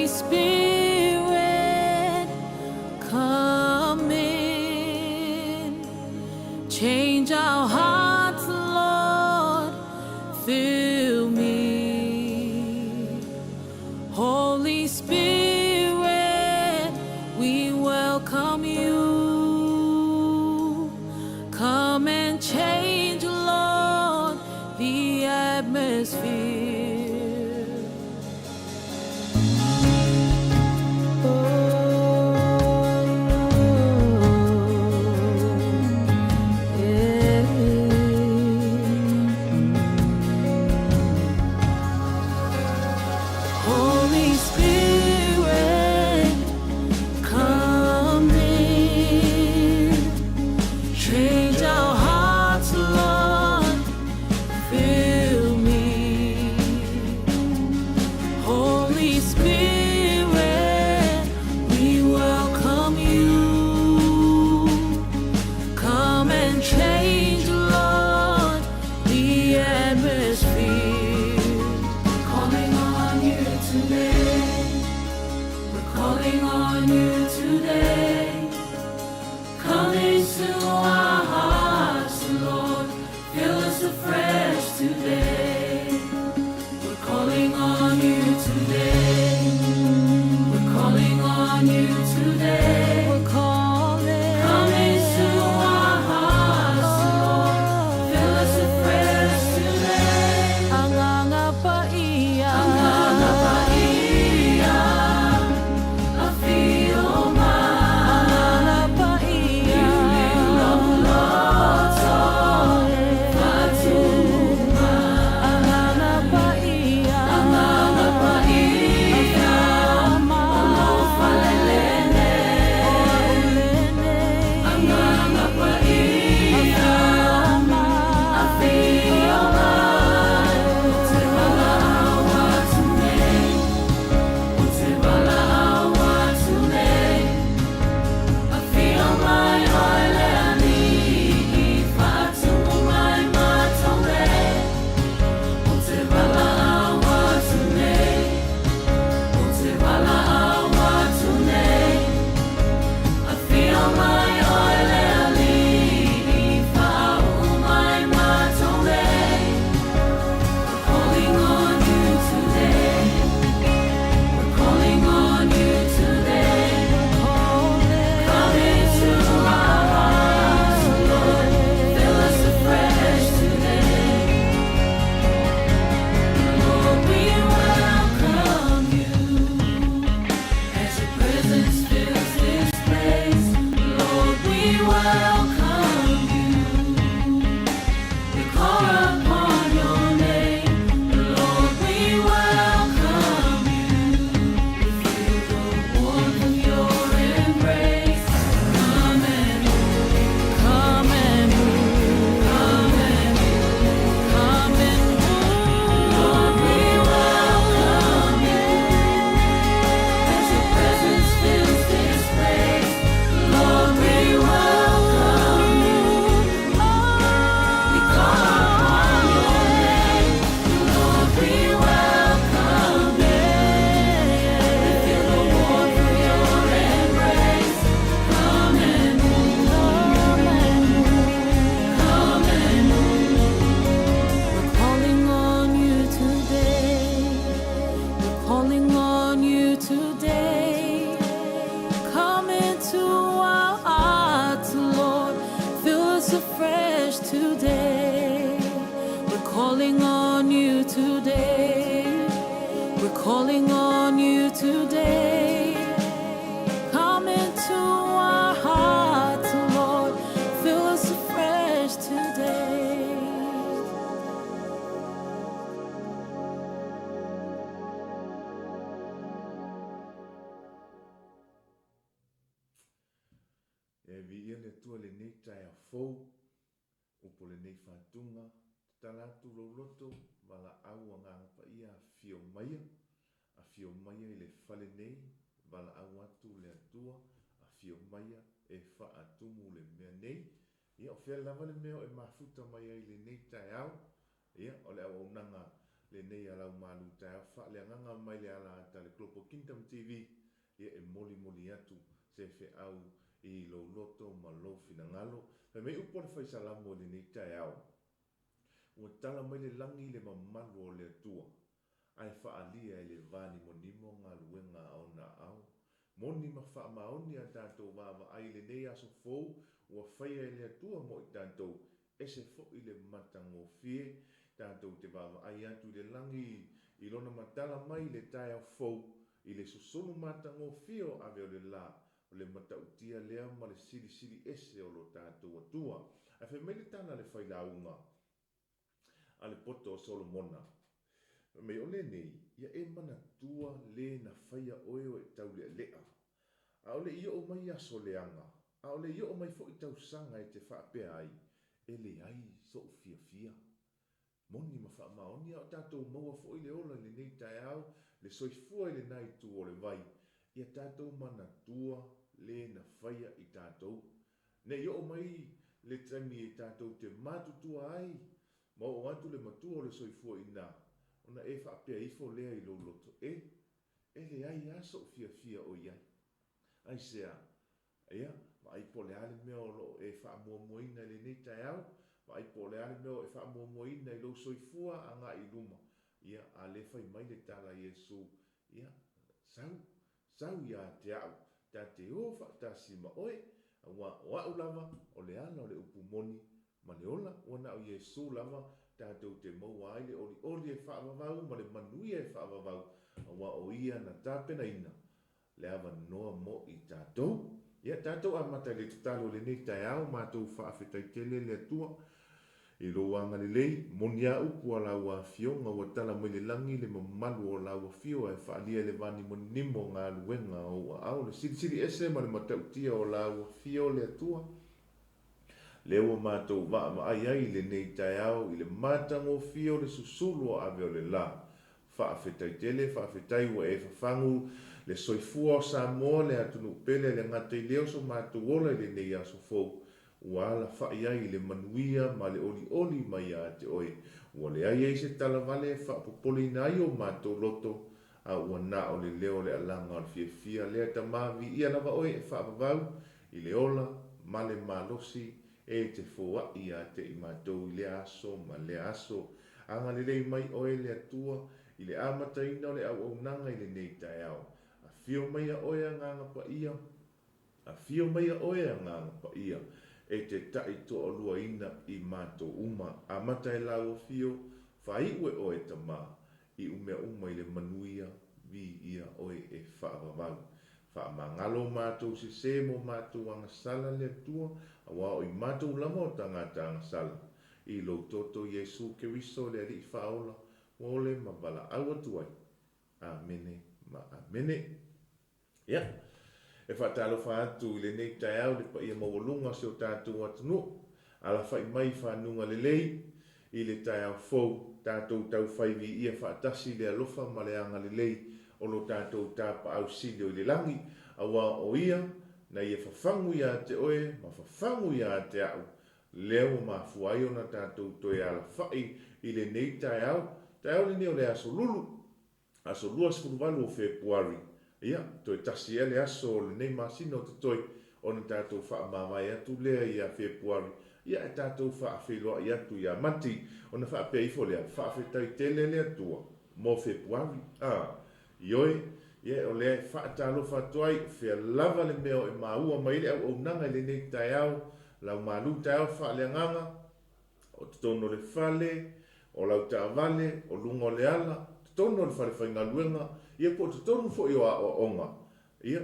Holy Spirit, come in. Change our hearts, Lord. Fill me. Holy Spirit, we welcome you. Come and change, Lord, the atmosphere. Oh, yeah. Holy Spirit, come in. Change our hearts, Lord. Fill me. Holy Spirit, we welcome you. Come and change, Lord, the atmosphere. Calling on you today. We're calling on you today. Come into our hearts, Lord. Fill us afresh today. We're calling on you today. We're calling on you today. We're calling. Come into our hearts, Lord. Fill us afresh today. Agaga Paia. Agaga Paia. Afio mai. Agaga Paia. Loto. Agaga Paia. Agaga Paia. Falelene. Agaga Paia. Afio mai. O te valaau atu nei. O te valaau atu nei. Afio mai oe le Alii, faatumu mai matou nei. O te valaau atu nei. O te valaau atu nei. Afio mai oe le Alii, faauu mai matou nei. We're calling on you today. We're calling on you today. Come into our hearts, Lord. Fill us afresh today. Lord, we welcome you. As your presence fills this place, Lord, we welcome you. We call upon your name, Lord, we welcome you. We feel the warmth of your embrace. Come and move, come and move, come and move, come and move. Lord, we welcome you. As your presence fills this place, Lord, we welcome you. We call upon your name, Lord, we welcome you. We feel the warmth of your embrace. Come and move, come and move, come and move. We're calling on you today. We're calling on you today. Come into our hearts, Lord. Fill us afresh today. We're calling on you today. We're calling on you today. Come into our hearts, Lord. Fill us afresh today. E viia le Atua i lenei taeao fou, upu o lenei faatuga, tatala atu lou loto, valaau Agaga Paia afio maia, afio maia i le fale nei, valaau atu le Atua, afio maia e faatumu le mea nei. Ia, o fea lava le mea o e mafuta mai ai i lenei taeao, ia, o le auaunaga lenei alau malu taeao faaleagaga mai le ala ata le Global Kingdom TV, ia e molimoli atu se feau i lou loto ma lou finagalo. Fai mai upu a le Fai Salamo i lenei taeao, Ua tala mai le lagi i le mamalu o le Atua, ae faaalia e le va nimonimo galuega a ona aao. Moni ma faamaoni a tatou vaavaai i lenei aso fou ua faia e le Atua mo i tatou, ese foi le matagofie. Tatou te vaavaai atu i le lagi i lona matala mai i le taeao fou, i le susunu matagofie o ave o le la, o le matautia lea ma le silisili ese o lo tatou Atua. Ae fai mai le tala a le failauga a le poto o Solomona, fai mai, O lenei, ia e manatua le na faia oe o e taulealea, ʻaʻole i oo mai aso leaga, ʻaʻole i oo mai foi tausaga e te faapea ai, E leai soʻu fiafia. Moni ma faamaoni a o tatou maua foi le ola i lenei taeao, le soifua i lena itu o le vai, ia tatou manatua le na faia i tatou. Ne i oo mai le taimi e tatou te matutua ai ma oo atu le matua o le soifua i ina, ona e faapea ifo lea i lou loto, E, e leai lava soʻu fiafia o i ai. Aisea? Ia, vaai po o le a le mea o lo o e faamuamuaina i lenei taeao, vaai po o le a le mea o e faamuamuaina i lou soifua agai i luma. Ia, a lea fai mai le tala a Iesu, Ia, sau, sau ia te au, ta te o faatasi ma oe, aua o au lava o le ala o le upu moni ma le ola. Ua na o Iesu lava tatou te maua ai le olioli e faavavau ma le manuia e faavavau, aua o Ia na tapenaina le avanoa mo i tatou. Ia, tatou amata i le tatalo i lenei taeao, matou faafetai tele le Atua i lou agalelei, moni a upu a lau Afioga ua tala mai le lagi le mamalu o lau Afio ae faaalia i le va nimonimo galuega o ou aao le silisili ese ma le matautia o lau Afio le Atua. Lea ua matou vaavaai ai i lenei taeao i le matagofie o le susulu o ave o le la. Faafetai tele, faafetai ua e fafagu le soifua o Samoa, le atunuu pele, le gata i lea o so matou ola i lenei aso fou, ua alafa'i ai i le manuia ma le olioli mai ia te oe. Ua leai ai se tala vale e faapopoleina ai o matou loto, a ua na o le leo o le alaga o le fiafia lea Tama viia lava oe e faavavau i le ola ma le malosi e te foaʻi ia te i matou i lea aso ma lea aso. Agalelei mai oe le Atua i le amataina o le auaunaga i lenei taeao. Afio maia oe Agaga Paia, afio maia oe Agaga Paia, e te taʻi toaluaina i matou uma. Amata e lau afio, faaiu e oe Tama, Iu mea uma i le manuia, viia oe e faavavau. Faamagalo matou sese mo matou agasala le Atua, aua o i matou lava o tagata agasala. I lou toto Iesu Keriso le Alii Faaola, ua ole ma valaau atu ai. Amene ma amene. Ia, e faatalofa atu i lenei taeao i le paia maualuga o si o tatou atunuu, alafa'i mai i fanuga lelei i le taeao fou, tatou taufai viia faatasi le alofa ma le agalelei o lo tatou Tapaau Sili o i le lagi, aua o Ia na ia fafagu ia te oe ma fafagu ia te a'u, lea ua mafua ai ona tatou toe alafa'i i lenei taeao, taeao lenei o le aso Lulu. Aso 28 o Fepuari, ia, toe tasi ea le aso o lenei masina o totoe ona tatou faamavae atu lea ia Fepuari, ia ae tatou faafeiloai atu ia Mati, ona faapea ifo lea, Faafetai tele le Atua mo Fepuari, a, ioe, ia o lea e faatalofa atu ai, o fea lava le mea o e maua mai ai le auaunaga i lenei taeao, lau malu taeao faaleagaga, o totonu o le fale, o lau taavale, o luga o le ala, totonu o le fale faigaluega, ia po o totonu foi o aoaoga. Ia,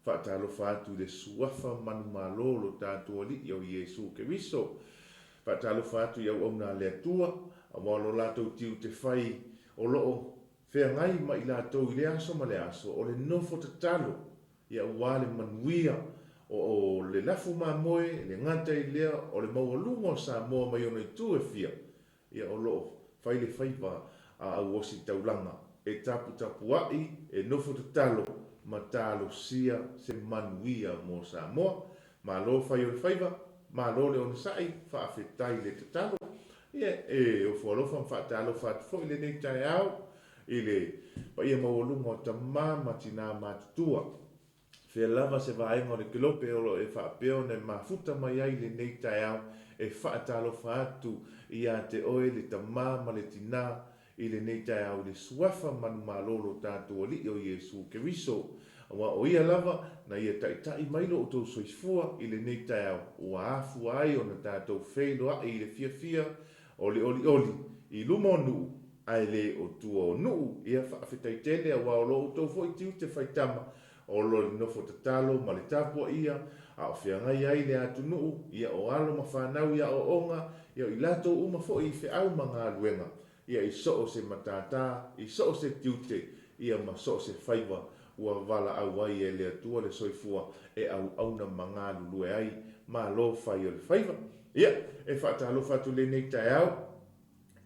faatalofa atu i le Suafa manumalo o lo tatou Alii o Iesu Keriso. Faatalofa atu i auauna a le Atua, aua o lo latou tiute fai o lo o feagai ma i latou i lea aso ma lea aso, o le nofo tatalo Ia aua le manuia o le lafu mamoe, e le gata i lea o le maualuga o Samoa mai ona itu e fia, ia o lo o fai le faiva a auositaulaga e taputapua'i, e nofo tatalo ma talosia se manuia mo Samoa. Malo fai o le faiva, malo le onosai, faafetai le tatalo. Ia, e ofo alofa ma faatalofa atu foi i lenei taeao i le paia maualuga o tama ma tinā matutua. Fea lava se vaega o le kelope o lo o e faapea ona e mafuta mai ai i lenei taeao e faatalofa atu ia te oe le tama ma le tinā i lenei taeao i le Suafa manumalo o lo tatou Alii o Iesu Keriso, aua o Ia lava na Ia taitai mai lo outou soifua i lenei taeao ua afua ai ona tatou feiloai i le fiafia o le olioli i luma o nuu ae le o tua o nuu. Ia faafetai tele aua o lo outou foi tiute faitama o lo le nofo tatalo ma le tapuaia a o feagai ai le atunuu, ia o alo ma fanau i aoaoga, ia o i latou uma foi i feau ma galuega, ia i so o se matata, i so o se tiute, ia ma so o se faiva ua valaau ai e le Atua le soifua e auauna ma galulue ai. Malo fai o le faiva. Ia, e faatalofa atu lenei taeao.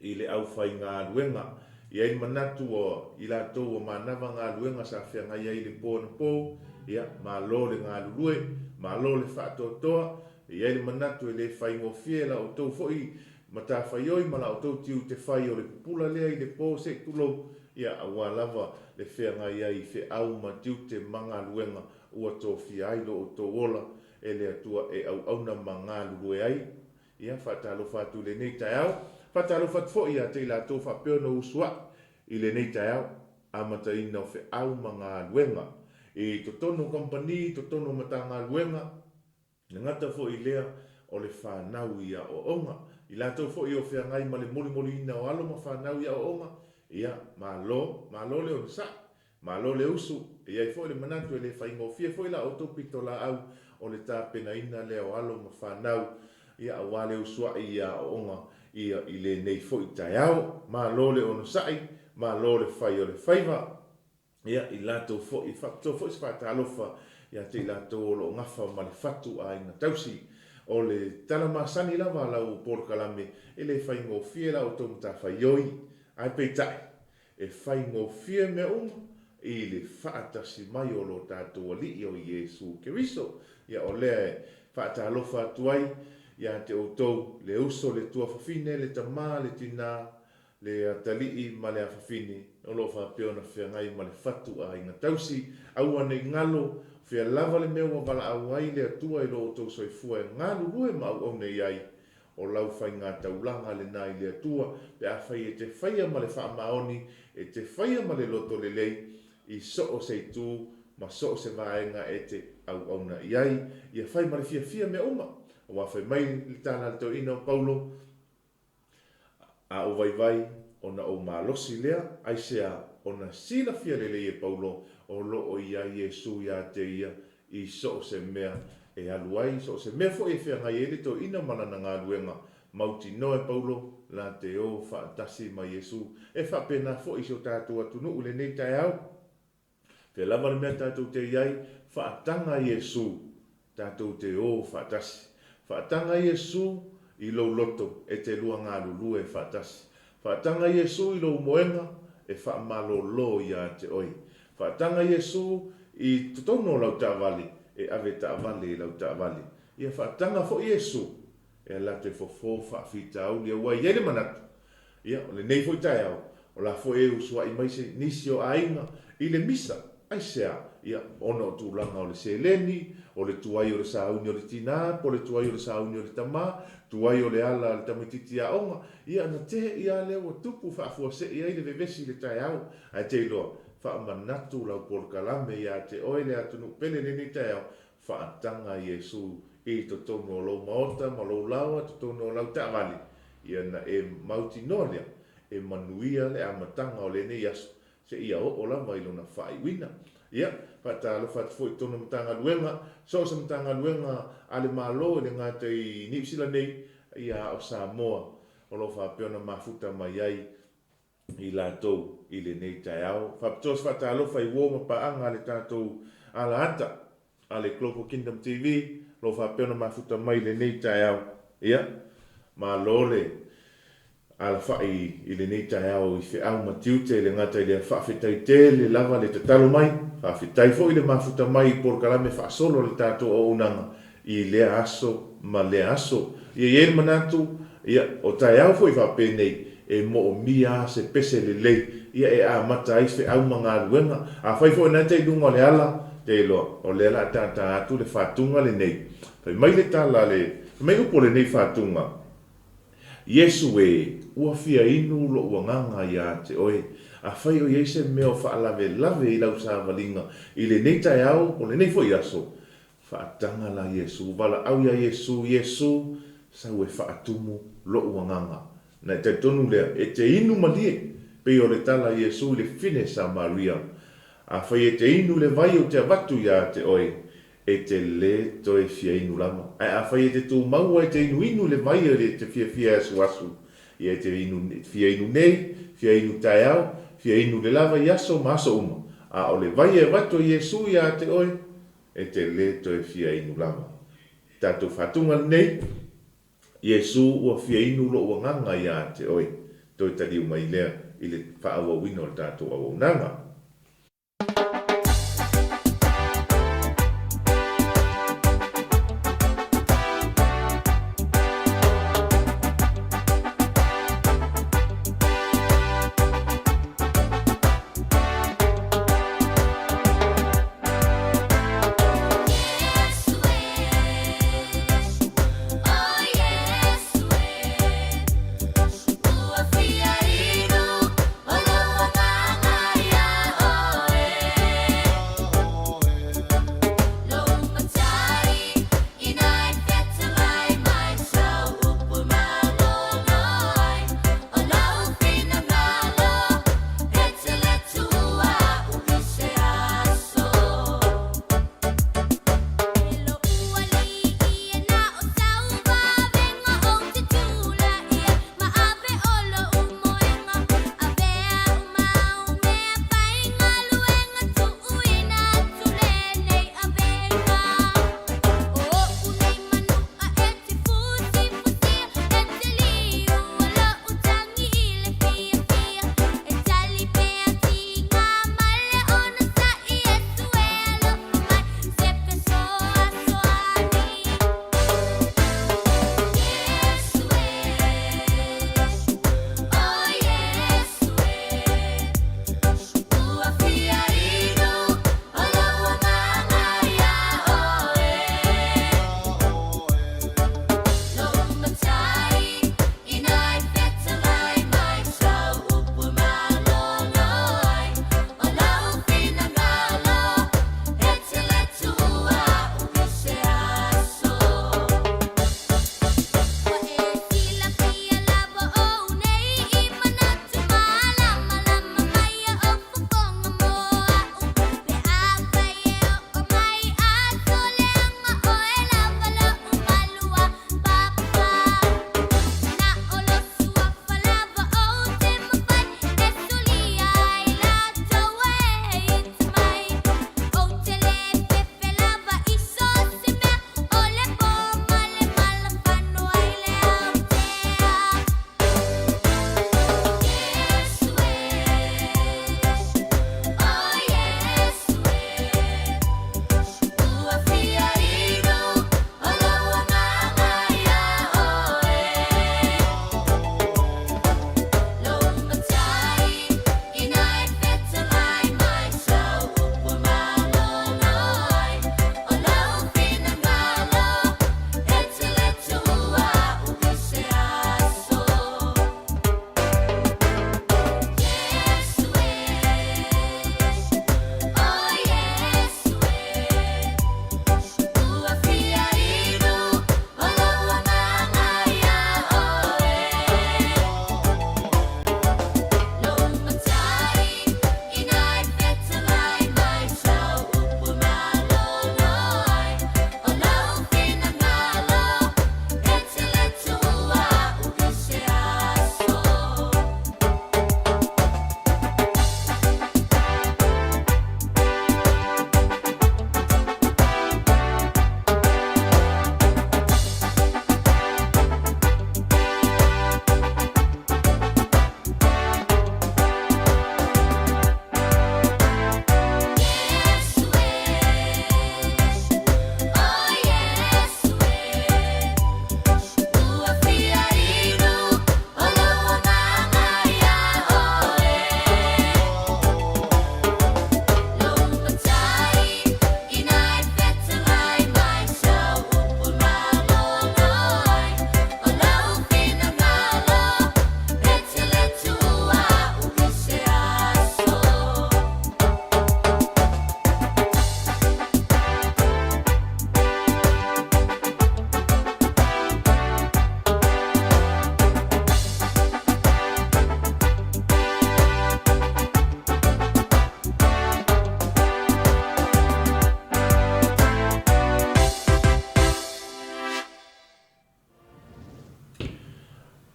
i le aufaigaluega. E i ai le manatu o i latou ua manava galuega sa feagai ai i le po anapo, ia, malo le galulue, malo le faatoatoa. E i ai le manatu e le faigofie la outou foi matafaioi ma la outou tiute fai o le pupula lea i le po se i tulou, ia, aua lava le feagai ai i feau ma tiute ma galuega ua tofia ai lo outou ola e le Atua e auauna ma galulue ai. Ia, faatalofa atu i lenei taeao. Faatalofa atu foi ia te i latou faapea ona usuai i lenei taeao, amataina o feau ma galuega i totonu o kamupani, i totonu o Matagaluega, le gata foi i lea o le fanau i aoaoga. I latou foi o feagai ma le molimoliina o alo ma fanau i aoaoga, ia, malo, malo le onosai. Malo le usu, e i ai foi le manatu e le faigofie foi la outou pitolaau o le tapenaina lea o alo ma fanau, ia aua le usuai i aoaoga ia i lenei foi taeao. Malo le onosai, malo le fai o le faiva, ia i latou foi, e faapitoa foi se faatalofa ia te i latou o lo o gafa ma le fatu aiga tausi. O le tala masani lava a lau polokalame, e le faigofie la outou matafaioi, ae peitai, E faigofie mea uma i le faatasi mai o lo tatou Alii o Iesu Keriso. Ia o lea e faatalofa atu ai ia te outou, le uso, le tuafafine, le tama, le tina, le atalii ma le afafine o lo o faapea ona feagai ma le fatu aiga tausi. Aua ne i galo, fea lava le mea ua valaau ai le Atua i lo outou soifua e galulue ma auauna i ai, O lau faigataulaga lena i le Atua, pe afai e te faia ma le faamaoni, e te faia ma le loto lelei, i so o se itu ma so o se vaega e te auauna i ai, ia fai ma le fiafia mea uma. Aua fai mai le tala a le toeaina o Paulo, A ou vaivai, ona ou malosi lea, aisea, ona silafia lelei e Paulo o lo o i ai Iesu ia te ia i so o se mea e alu ai, so o se mea foi e feagai ai le toeaina ma lana galuega, mautinoa e Paulo la te o faatasi ma Iesu. E faapena foi i si o tatou atunuu i lenei taeao. Fea lava le mea tatou te i ai, faataga Iesu, tatou te o faatasi. Faataga Iesu i lou loto e te lua galulue faatasi. Faataga Iesu i lou moega e faamalolo ia te oe. Faataga Iesu i totonu o lau taavale e ave taavale i lau taavale. Ia faataga foi Iesu e alu atu e fofo faafitauli aua e i ai le manatu Ia, o lenei foi taeao, o la foi e usuai mai se nisi o aiga i le misa. Aisea? Ia, ona o tulaga o le seleni, o le tuai o le sauni o le tina, po o le tuai o le sauni o le tama, tuai o le ala a le tamaitiiti aoga, ia ona te'i lava lea ua tupu faafuasei ai le vevesi i le taeao. Ae te iloa, faamanatu lau polokalame ia te oe le atunuu pele i lenei taeao, Faataga Iesu i totonu o lou maota ma lou laoa totonu o lau taavale, ia na e mautinoa lea e manuia le amataga o lenei aso seia oo lava i lona faaiuina. Ia, faatalofa atu foi i totonu o Matagaluega, so o se Matagaluega a le Malo e le gata i Niu Sila nei, ia a o Samoa o lo o faapea ona mafuta mai ai i latou i lenei taeao. Faapitoa se faatalofa i uo ma paaga a le tatou alaata a le Global Kingdom TV o lo o faapea ona mafuta mai i lenei taeao. Ia, malo le alafai i lenei taeao i feau ma tiute e le gata i lea faafetai tele lava le tatalo mai, faafetai foi le mafuta mai i polokalame faasolo a le tatou auaunaga i lea aso ma lea aso. Ia i ai le manatu, Ia, o taeao foi faapenei, e moomia lava se pese lelei, ia e amata ai feau ma galuega. Afai foi o lena e te i luga o le ala, te iloa, o lea o le a tātā atu le fatuga lenei. Fai mai le tala a le, fai mai upu o lenei fatuga, Iesu e, ua fia inu loʻu agaga iā te oe. Afai o i ai se mea o faalavelave i lau savaliga i lenei taeao o lenei foi aso, Faataga la Iesu, valaau iā Iesu, Iesu, sau e faatumu loʻu agaga. Na e talitonu lea, e te inu malie, pei o le tala a Iesu i le fine Samaria. Afai e te inu i le vai ou te avatu iā te oe, e te lē toe fia inu lava. Ae afai e te tumau e te inuinu i le vai e te fiafia e asuasu, ia e te inu, fia inu nei, fia inu taeao, fia inu le lava i aso ma aso uma. A o le vai e avatu e Iesu iā te oe, e te lē toe fia inu lava. Tatou faatuga lenei, Iesu ua fia inu loʻu agaga iā te oe, toe taliu mai lea i le faaauauina o le tatou auaunaga.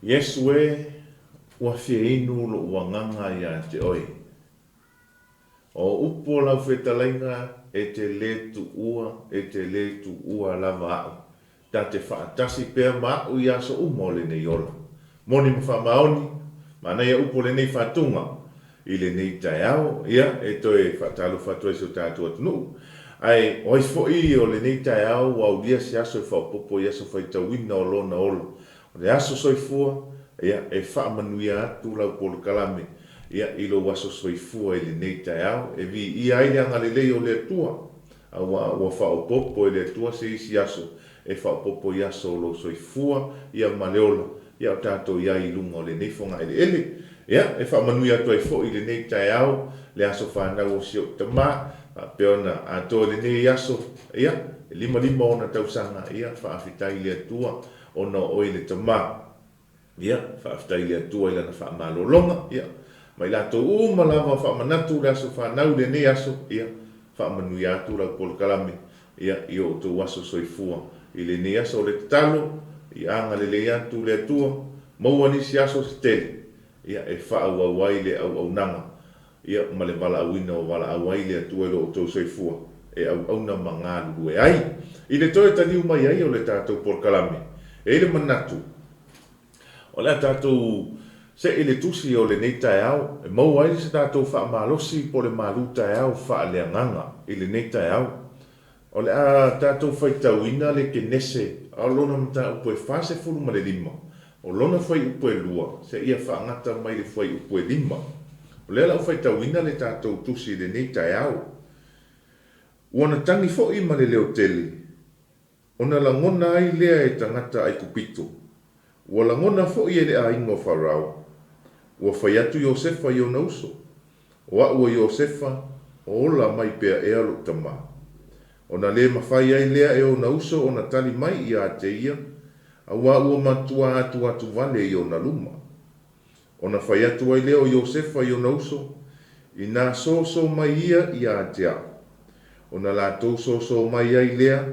Iesu e, ua fia inu loʻu agaga iā te oe. O upu o lau fetalaiga e te lē tuua, e te lē tuua lava aʻu. Ta te faatasi pea ma aʻu i aso uma o lenei ola. Moni ma faamaoni, manaia upu o lenei faatuga i lenei taeao, ia, e toe faatalofa atu ai i si o tatou atunuu. Ae, o ai foi o lenei taeao ua aulia se aso e faaopoopo i aso faitauina o lona ola. O le aso soifua, ia, e faamanuia atu lau polokalame, ia, i lou aso soifua i lenei taeao, e viia ai le agalelei o le Atua, aua ua faaopoopo e le Atua se isi aso e faaopoopo i aso o lou soifua, ia, ma le ola, ia, o tatou i ai i luga o lenei fogaeleele. Ia, e faamanuia atu ai foi i lenei taeao le aso fanau o si ou tama, faapea ona atoa i lenei aso, ia, e 55 ona tausaga, ia, faafetai i le Atua ona o oe le tama. Ia, faafetai i le Atua i Lana faamalologa, ia, ma i latou uma lava faamanatu le aso fanau i lenei aso, ia, faamanuia atu lau polokalame, ia, i o outou aso soifua i lenei aso. O le tatalo, ia agalelei atu le Atua, maua nisi aso se tele, ia, e faaauau ai le auaunaga, ia, ma le valaauina o valaau ai le Atua i lo outou soifua e auauna ma galulue ai. I le toe taliu mai ai o le tatou polokalame, e i ai le manatu, o le a tatou see i le tusi o lenei taeao e maua ai se tatou faamalosi po o le malu taeao faaleagaga i lenei taeao. O le a tatou faitauina le Kenese a o lona mataupu e 45, o lona fuaiupu e 2 seia faagata mai le fuaiupu e 5. O lea o le a ou faitauina le tatou tusi i lenei taeao. Ua na tagi foi ma le leo tele, ona lagona ai lea e tagata Aikupito. Ua lagona foi e le aiga o Farao. Ua fai atu Iosefa i ona uso, O aʻu o Iosefa, o ola mai pea ea loʻu tama. Ona lē mafai ai lea e ona uso ona tali mai iā te ia, auā ua matua atuatu vale i ona luma. Ona fai atu ai lea o Iosefa i ona uso, Inā sōsō mai ia iā te aʻu. Ona latou sōsō mai ai lea,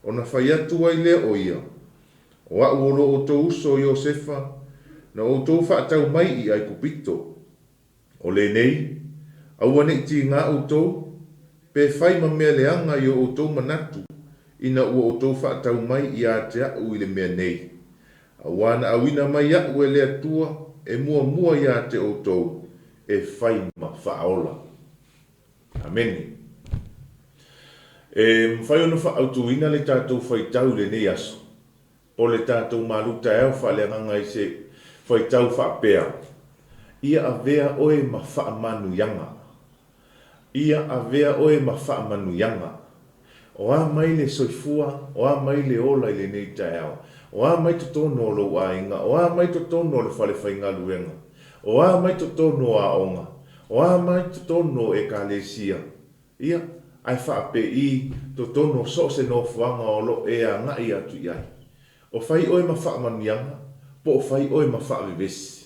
ona fai atu ai lea o ia, O aʻu o lo outou uso o Iosefa, na outou faatau mai i Aikupito. O lenei, aua ne i tigā outou, pe fai ma mea leaga i o outou manatu, ina ua outou faatau mai iā te aʻu i le mea nei. Auā na auina mai aʻu e le Atua e muamua iā te outou, e fai ma faaola. Amene. E mafai ona faaautuina le tatou faitau i lenei aso, O le tatou malu taeao faaleagaga i se faitau faapea, Ia avea oe ma faamanuiaga. Ia avea oe ma faamanuiaga. O a mai le soifua, o a mai le ola i lenei taeao? O a mai totonu o lou aiga? O a mai totonu o le fale faigaluega? O a mai totonu o aoga? O a mai totonu o Ekalesia? Ia, ae faapei totonu o so o se nofoaga o lo o e agai atu i ai. O fai oe ma faamanuiaga, po o fai oe ma faavevesi.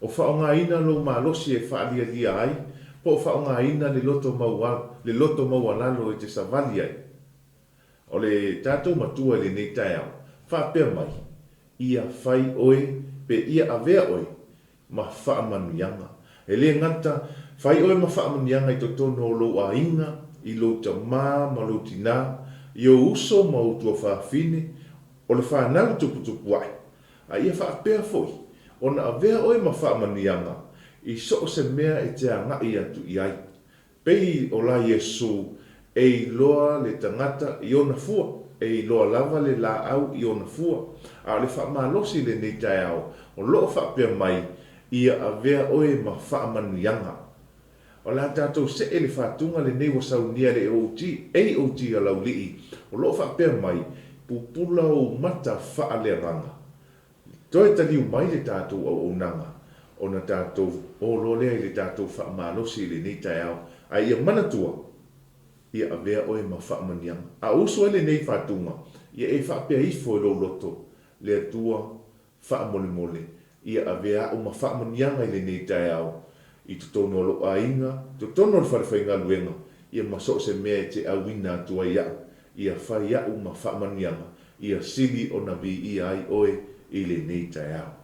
O faaaogaina lou malosi e faalialia ai, po o faaaogaina le loto le loto maualalo e te savali ai. O le tatou matua i lenei taeao, faapea mai, Ia fai oe pe ia avea oe ma faamanuiaga. E le gata, fai oe ma faamanuiaga i totonu o lou aiga, i lou tama ma lou tinā, i ou uso ma ou tuafafine, o le fanau tuputupuaʻe. A ia faapea foi ona avea oe ma faamanuiaga i so o se mea e te agai atu i ai. Pei o la Iesū, e iloa le tagata i ona fua, e iloa lava le laau i ona fua. A o le faamalosi i lenei taeao, o lo o faapea mai, Ia avea oe ma faamanuiaga. O le a tatou see le faatuga lenei ua saunia e le AOT, AOT a Laulii, o lo o faapea mai, Pupula ou mata faaleagaga. Toe taliu mai le tatou auaunaga ona tatou o loa lea i le tatou faamalosi i lenei taeao, ae ia manatua, ia avea oe ma faamanuiaga. A usu ai lenei faatuga, ia e faapea ifo i lou loto, Le Atua, faamolemole, ia avea aʻu ma faamanuiaga i lenei taeao, i totonu o lou aiga, totonu o le falefaigaluega, ia ma so o se mea e te auina atu ai iaʻu, ia fai aʻu ma faamanuiaga, ia sili ona viia ai oe i lenei taeao.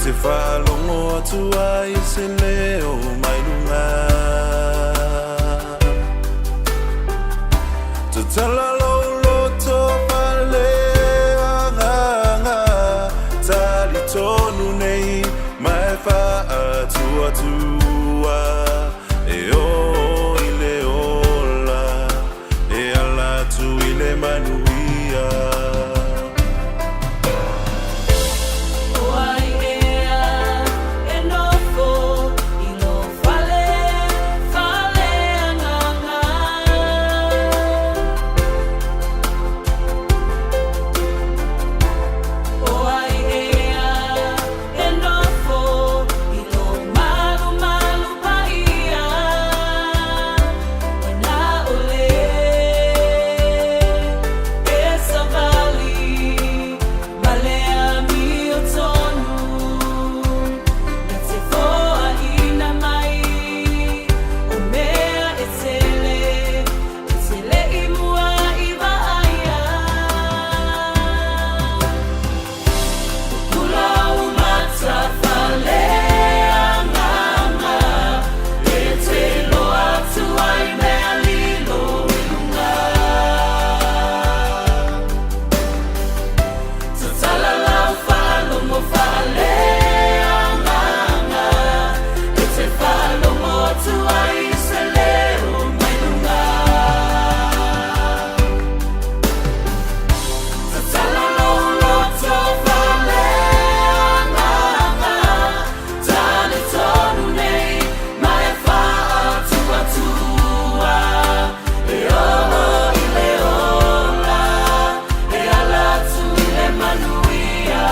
te faalogo atu ai i se leo mai luga. Tatala lou loto faaleagaga, talitonu nei ma e faatuatua, e oo i le ola, e ala atu i le manuia. O ai ea e nofo i lou fale faaleagaga? O ai ea e nofo i lou malumalu paia? Na ole e savali ma le amiotonu, na te foaina mai o mea e tele, e te le i mua i vaaia. Pupula ou mata faaleagaga, e te iloa atu ai mea lilo i luga. Tatala lau faalogo faaleagaga, e te faalogo atu ai i se leo mai luga. Tatala lou loto faaleagaga, talitonu nei ma e faatuatua, e oo i le ola, e ala atu i le manuia.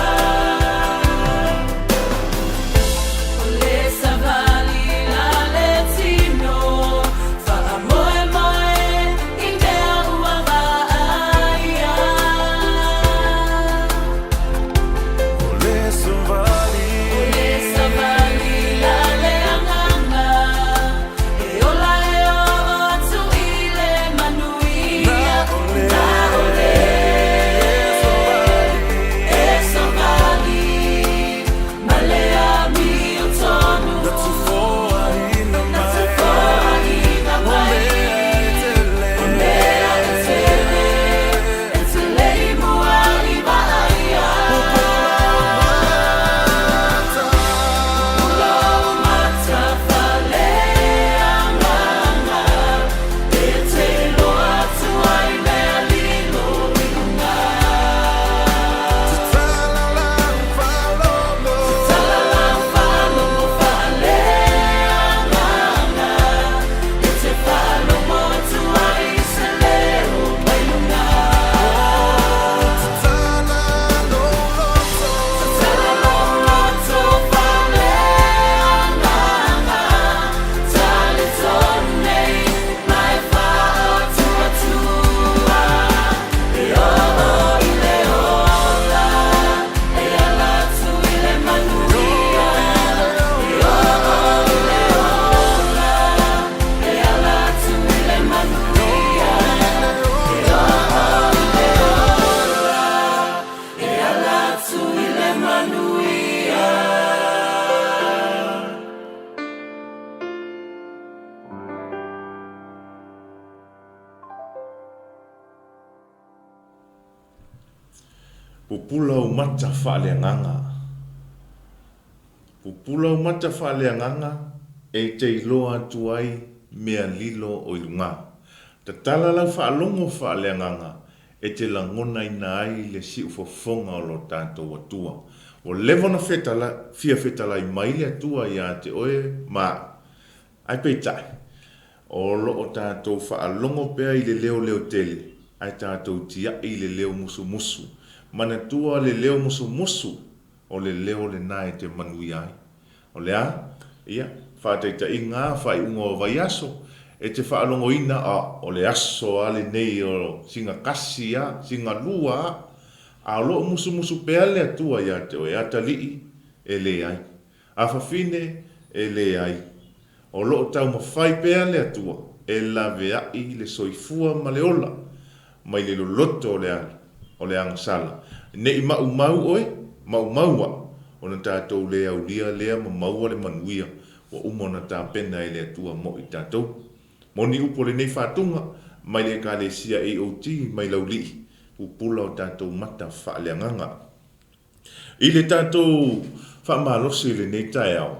O le savali la le tino, faamoemoe i mea ua vaaia. O le savali. O le savali la le agaga, e ola e oo atu i le manuia. Na o le E savali ma le amiotonu, Na tufoaina na mai tufoaina o mai mea e tele, o mea e tele, e te le i mua i vaaia. Pupula ou mata faaleagaga, e te iloa atu ai mea lilo i luga. Tatala lau faalogo. Tatala lau faalogo faaleagaga, e te faalogo atu ai i se leo mai luga. Tatala lou loto. Tatala lou loto faaleagaga, talitonu nei ma e faatuatua, e oo i le ola, e ala atu i le manuia. E oo i le ola, e ala atu i le manuia. E oo i le ola, e ala atu i le manuia. Pupula ou mata faaleagaga. Pupula ou mata faaleagaga e te iloa atu ai mea lilo o i luga. Tatala lau faalogo faaleagaga e te lagonaina ai le siufofoga o lo tatou Atua. Ua leva ona fia fetalai mai le Atua ia te oe ma a'u. Ae peitai, o lo o tatou faalogo pea i le leo leotele, ae tatou tia'i i le leo musumusu. Manatua le leo musumusu, o le leo lena e te manuia ai. O le a? Ia, faataitaiga a, faaiuga o vaiaso, e te faalogoina, a, o le aso a lenei o siga kasi a, siga lua a, a o lo o musumusu pea le Atua ia te oe, atalii, e leai. Afafine, e leai. O lo o taumafai pea le Atua e laveai le soifua ma le ola mai le loloto o le agasala, ne i maumau oe, maumau a'u. ona tatou le aulia lea ma maua le manuia ua uma ona tapena e le Atua mo i tatou. Moni upu o lenei faatuga mai le Ekalesia AOG mai Laulii, pupula o tatou mata faaleagaga. I le tatou faamalosi i lenei taeao,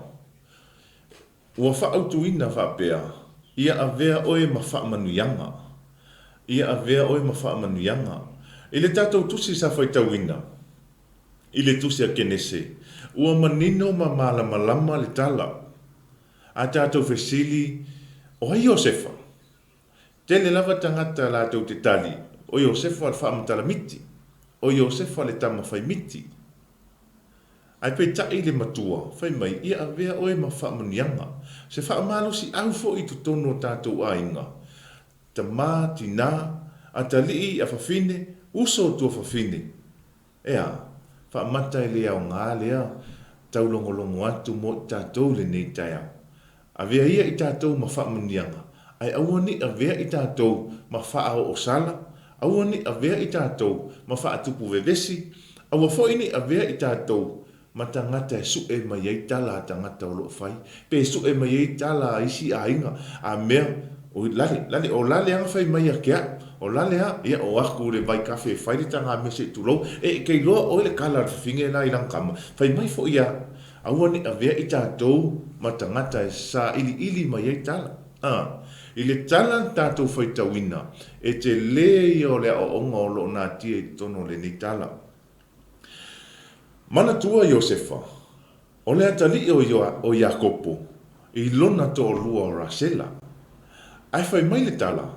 ua faautuina faapea, Ia avea oe ma faamanuiaga. Ia avea oe ma faamanuiaga. I le tatou tusi sa faitauina, i le tusi a Kenese, ua manino ma malamalama le tala. A tatou fesili, O ai Iosefa? Tele lava tagata latou te tali, O Iosefa le faamatalamiti, o Iosefa le tama faimiti. Ae peitai le matua, fai mai, Ia avea oe ma faamanuiaga. Se faamalosiau foi i totonu o tatou aiga, tama, tina, atalii, afafine, uso, tuafafine. Ea, faamata e le aoga lea taulogologo atu mo i tatou i lenei taeao. Avea ia i tatou ma faamanuiaga, ae aua ne i avea i tatou ma faaoosala, aua ne i avea i tatou ma faatupu vevesi, aua foi ne i avea i tatou ma tagata e sue mai ai tala a tagata o lo o fai, pe sue mai ai tala a isi aiga, a mea, oi lale, lale, o lale a fai mai ia ke a'u, o lale a, ia o aku i le vaikafe e fai le taga mea se i tulou, e ke iloa ʻoe le kala a le fafine la i lana tama, fai mai foi ia, aua ne i avea i tatou ma tagata e sailiili mai ai tala. A, i le tala na tatou faitauina, e tele ia o le aoaoga o lo o natia i totonu o lenei tala. Manatua Iosefa, o le atalii o Iakopo, i lona toalua o Rasela. Ae fai mai le tala,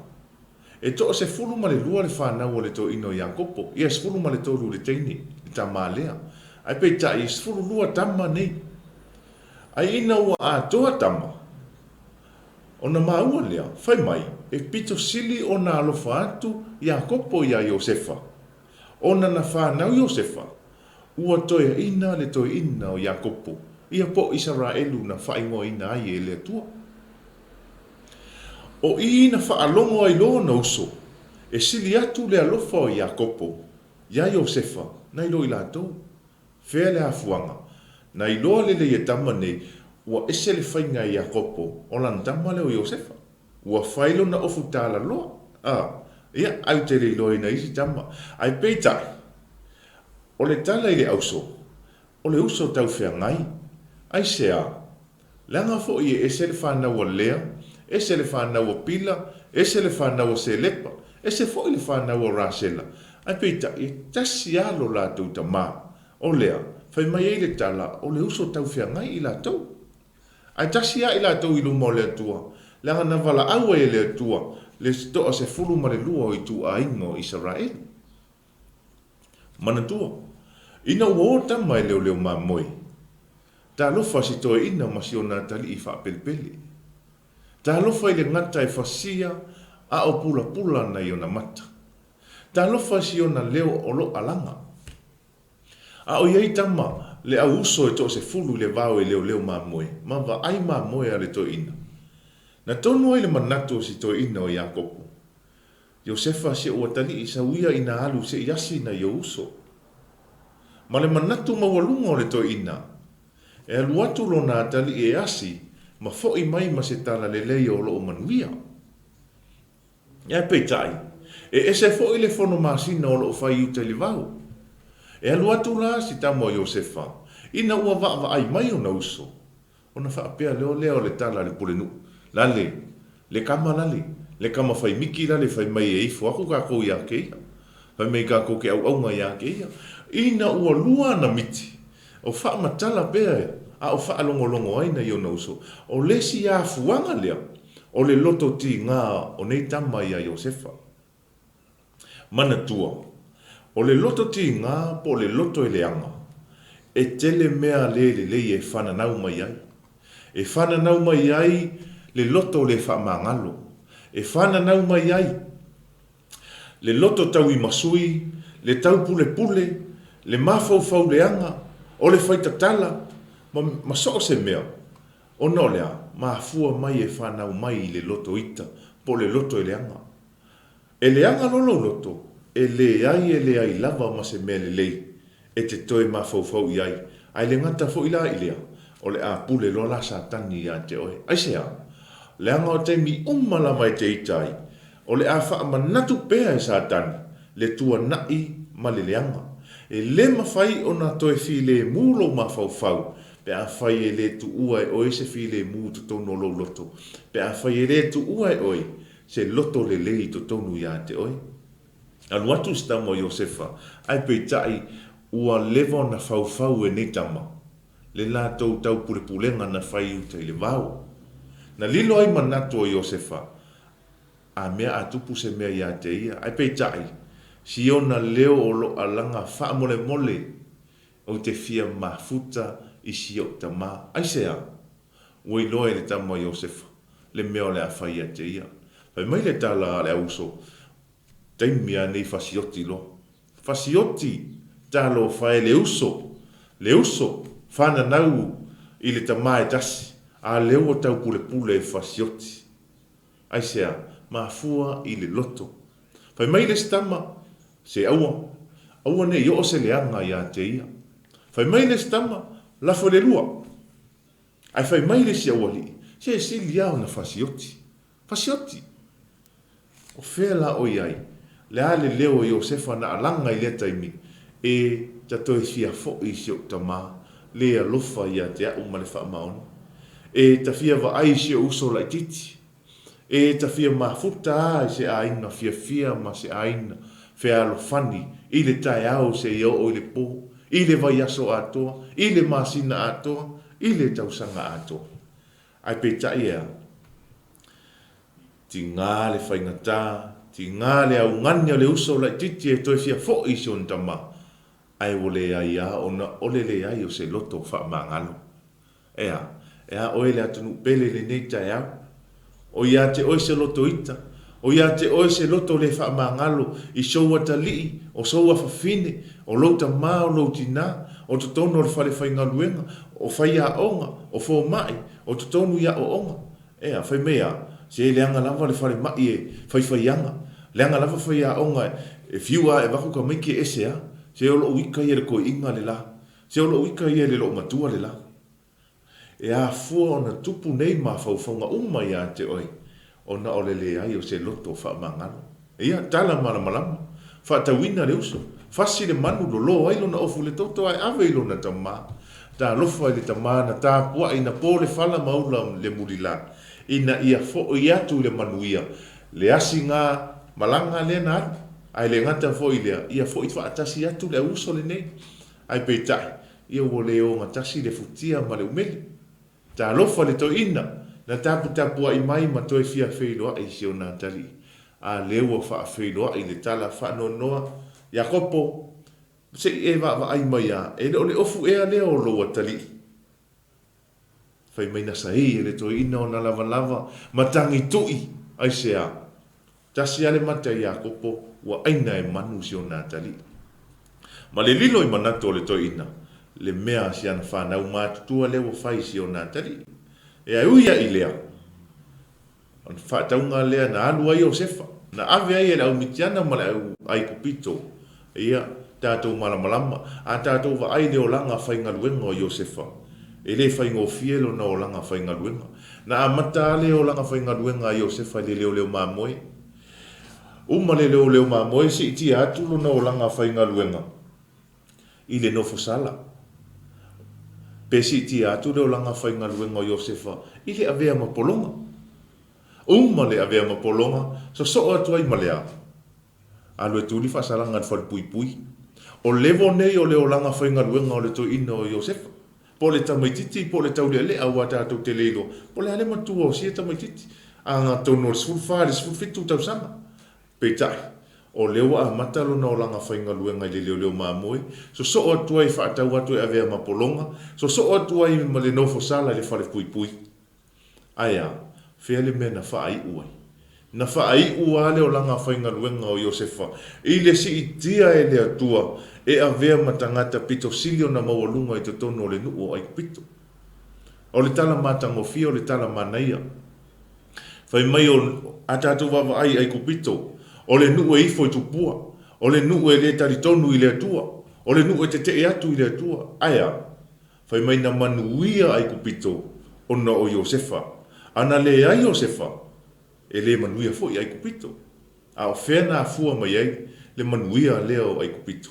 E toasefulu ma le lua le fanau a le toeaina o Iakopo, ia e 13 le teine, le tama lea. Ae peitai e 12 tama nei. Ae ina ua atoa tama, ona maua lea, fai mai, e pito sili ona alofa atu Iakopo iā Iosefa. Ona na fanau Iosefa, ua toeaina le toeaina o Iakopo, ia po o Isaraelu na faaigoaina ai e le Atua. O i na faalogo ai loa ona uso, e sili atu le alofa o Iakopo iā Iosefa nai lo i latou. Fea le afuaga? Na iloa lelei e tama nei, ua ese le faiga e Iakopo o lana tama lea o Iosefa. Ua fai lona ofu talaloa. A, ia, ai ou te le iloaina isi tama. Ae peitai, o le tala i le auso, o le uso taufeagai. Aisea? Leaga foi e ese le fanau a Lea, ese le fanau a Pila, ese le fanau a Selepa, ese foi le fanau a Rasela, ae peitai, e tasi lava lo latou tamā. O lea, fai mai ai le tala, o le uso taufeagai i latou. Ae tasi lava i latou i luma o le Atua, leaga na valaau ai e le Atua le 12 o ituaiga o Isaraelu. Manatua, ina ua o tama e leoleo mamoe, talofa si toeaina ma si ona atalii faapelepele. Talofa i le gata e fasia a o pulapula ana i ona mata. Talofa i si ona leo o lo alaga. A o i ai tama le au uso e toasefulu i le vao e leoleo mamoe ma vaai mamoe a le toeaina. Na tonu ai le manatu o si toeaina o Iakopo, Iosefa si ou atalii sau ia ina alu se i asi nai ou uso. Ma le manatu maualuga o le toeaina, e alu atu lona atalii e asi ma foʻi mai ma se tala lelei o loo manuia. Ae peitai, e ese foi le fono masina o lo o fai i uta i le vao. E alu atu la si tama o Iosefa, ina ua vaavaai mai ona uso, ona faapea leo lea o le tala a le pulenuu, Lale, le kama lale, le kama fai miki lale fai mai e ifo aku kakou iā keia. Fai mai kakou ke auauna iā keia. Ina ua lua ana miti, o faamatala pea a o faalogologo ai nai ona uso, o le isi afuaga lea o le loto tigā o nei tama iā Iosefa. Manatua, o le loto tigā po o le loto e leaga, e tele mea le lelei e fananau mai ai. E fananau mai ai le loto le faamagalo. E fananau mai ai le loto tauimasui, le taupulepule, le mafaufau leaga, o le faitatala, ma, ma so o se mea. Ona o le a? Mafua mai e fanau mai i le loto ita, po o le loto e leaga. E leaga loa lou loto, e leai e leai lava ma se mea lelei e te toe mafaufau i ai. Ae le gata foi la i lea, o le a pule loa la Satani ia te oe. Aisea? Leaga o taimi uma lava e te ita ai, o le a faamanatu pea e Satani le tuana'i ma le leaga. E le mafai ona toe filemu lou mafaufau pe afai e le tuua e oe se filemu i totonu o lou loto, pe afai e le tuua e oe se loto lelei i totonu ia te oe. Alu atu si tama o Iosefa, ae peitai ua leva ona faufau e nei tama le latou taupulepulega na fai i uta i le vao. Na lilo ai manatu o Iosefa, a mea a tupu se mea ia te ia, ae peitai, si ona leo o lo alaga faamolemole, ou te fia mafuta i si ou tama. Aisea? Ua iloa e le tama o Iosefa le mea o le a fai ia te ia. Fai mai le tala a le auuso, Taimi a nei fasioti loa. Fasioti! Talofa e le uso! Le uso! Fananau i le tama e tasi, a lea ua taupulepule e fasioti. Aisea? Mafua i le loto. Fai mai le isi tama, Se aua, aua ne i oo se leaga ia te ia. Fai mai le isi tama, Lafo i le lua. Ae fai mai le isi aualii, Se sili lava ona fasioti. Fasioti! O fea la o i ai? Le a le leo o Iosefa na alaga i lea taimi, E ta toe fia foʻi i si oʻu tamā, le alofa ia te aʻu ma le faamaoni. E ta fia vaai i si oʻu uso laitiiti. E ta fia mafuta a i se aiga fiafia ma se aiga fealofani i le taeao seia oo i le pō, i le vaiaso atoa, i le masina atoa, i le tausaga atoa. Ae peitai e a? Tigā le faigata, tigā le augani o le uso laitiiti e toe fia foʻi i si ona tama, ae ua leai a ona o le leai o se loto faamagalo. E a? E a oe le atunuu pele i lenei taeao? O ia te oe se loto ita, o ia te oe se loto le faamagalo i sou atalii, o sou afafine, o lou tamā, o lou tinā, o totonu o le fale faigaluega, o faiaoga, o fomai, o totonu i aoaoga. Ea, fai mai a, se leaga lava le falemai e faifaiaga, leaga lava faiaoga e fiu a e avatu tamaiti e ese a, se o lou ita ia i le toeaina le la, se o lou ita ia i le loomatua le la. E afua ona tupu nei mafaufauga uma ia te oe, ona o le leai o se loto faamagalo. Ia, tala malamalama. Faatauina le uso. Fasi le manu, lolo ai lona ofu i le toto ae ave i lona tama. Talofa i le tama na tapuai, na po le fala ma ula le mulila, ina ia foi atu i le manuia le asiga malaga lea na alu. Ae le gata foi i lea, ia foi faatasi atu le auuso lenei. Ae peitai, ia ua le ogatasi le futia ma le umele. Talofa le toeaina, na taputapuai mai ma toe fia feiloai i si ona atalii. A lea ua faafeiloai le tala faanoanoa, Iakopo, se i e vaavaai mai a, e le o le ofu ea lea o lou atalii? Fai mai na saei e le toeaina ona lavalava ma tagitui, aisea? Tasi lava le mata i Iakopo, ua aina e manu si ona atalii. Ma le lilo i manatu o le toeaina, le mea a si ana fanau matutua lea ua fai i si ona atalii. E ae ui ai i lea, o le faatauga lea na alu ai Iosefa, na ave ai e le au Mitiana ma le au Aikupito, ia tatou malamalama, a tatou vaai i le olaga faigaluega o Iosefa, e le faigofie lona olaga faigaluega. Na amata lava le olaga faigaluega a Iosefa i le leoleo mamoe. Uma le leoleo mamoe, siitia atu lona olaga faigaluega i le nofo sala. Pe siitia atu le olaga faigaluega o Iosefa i le avea ma pologa. Uma le avea ma pologa, sosoo atu ai ma le a? Alu e tuli faasalaga i le falepuipui. O level nei o le olaga faigaluega o le toeaina o Iosefa. Po o le tamaititi po o le taulealea aua tatou te le iloa po o le a le matua o sia tamaititi. Atonu o le 14 i le 17 tausaga. Peitai, o lea ua amata lona olaga faigaluega i le leoleo mamoe, sosoo atu ai faatau atu e avea ma pologa, sosoo atu ai ma le nofo sala i le falepuipui. Ae a? Fea le mea na faaiu ai? Na faaiu lava le olaga faigaluega o Iosefa i le siitia e le Atua e avea ma tagata pito sili ona maualuga i totonu o le nuu o Aikupito. O le tala matagofie o le tala manaia. Fai mai o a tatou vaavaai i Aikupito, o le nuu e ifo i tupua, o le nuu e le talitonu i le Atua, o le nuu e tetee atu i le Atua. Ae a? Fai mai na manuia Aikupito ona o Iosefa. A na leai Iosefa, e le manuia foi Aikupito. A o fea na afua mai ai le manuia lea o Aikupito?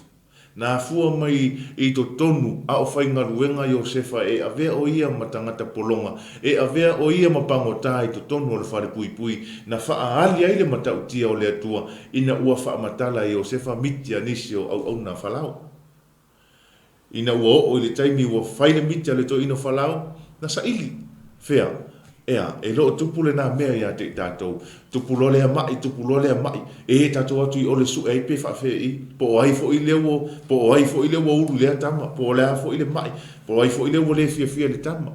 Na afua mai i totonu a o faigaluega Iosefa e avea o ia ma tagata pologa, e avea o ia ma pagota i totonu o le fale puipui, na faaali ai le matautia o le Atua ina ua faamatala e Iosefa miti a nisi o auauna a Falao. Ina ua oo i le taimi ua fai le miti a le toeaina o Falao, na saili. Fea? Ea, e le o tupu lena mea ia te i tatou. Tupu loa lea ma'i, tupu loa lea ma'i, e tatou o atu i o le su'e ai pe faafe'i, po o ai foi lea ua, po o ai foi lea ua ulu i lea tama, po o le a foi le ma'i, po o ai foi lea ua le fiafia i le tama.